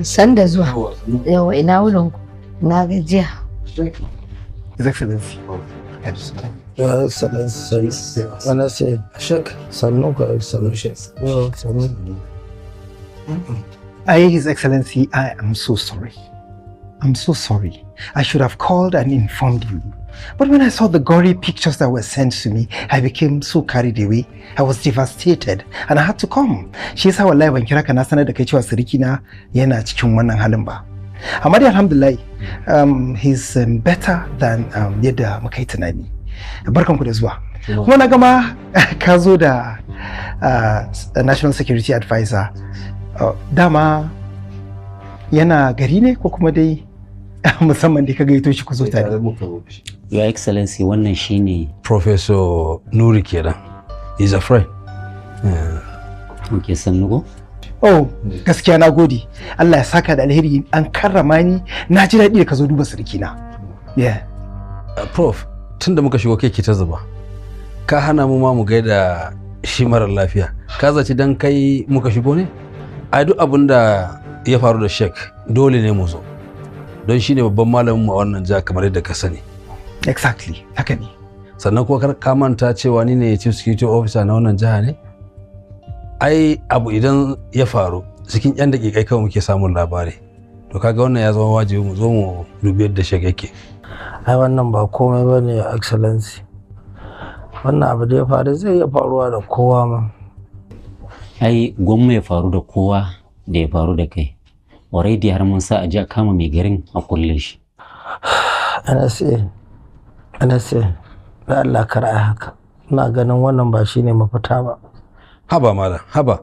Sannu da zuwa. Yauwa, ina wurin ku? Na gajiya? His Excellency. Your Excellency, NSA, Sheikh, sannu ka, Excellency. Sannu. His Excellency, I am so sorry. I'm so sorry. I should have called and informed you. But when I saw the gory pictures that were sent to me, I became so carried away. I was devastated and I had to come. Shi yasa wallahi ban kira ka na sanar da kai cewa sirikina yana cikin wannan halin ba. Amma dai alhamdulillah, he's better than yadda muka yi tunani. Barkanku da zuwa. Kuma na gama ka zo da National Security Advisor. Dama yana gari ne ko kuma dai musamman dai ka gayyato shi ku zo tare? Your Excellency, wannan shine Professor Nuri kenan. He's a friend. Yeah. Okay, sannu ko? Oh, gaskiya na gode. Allah ya saka da alheri, an karrama ni. Na ji daɗi da ka zo duba surukina. Yeah. Prof, tun da muka shigo kai ke ta zuba. Ka hana mu ma mu gaida shi marar lafiya. Ka zaci dan kai muka shigo ne? Ai duk abin da ya faru da Sheikh dole ne mu zo. Don shi ne babban malamin mu a wannan jiha kamar yadda ka sani. Exactly, haka ne. Sannan kuma kar ka manta cewa ni ne chief security officer na wannan jiha ne. Ai abu idan ya faru cikin 'yan daƙiƙai kawai muke samun labari. To kaga wannan ya zama wajibi mu zo mu dubi yadda Sheikh yake. Ai wannan ba komai ba ne, Excellency. Wannan abu da ya faru zai iya faruwa da kowa ma. Ai gwamma ya faru da kowa da ya faru da kai. Already har mun sa a ji a kama mai garin a kulle shi. NSA, NSA, da Allah kar a haka. Ina ganin wannan ba shine mafita ba. Haba malam, haba.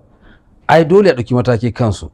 Ai dole a ɗauki mataki kansu.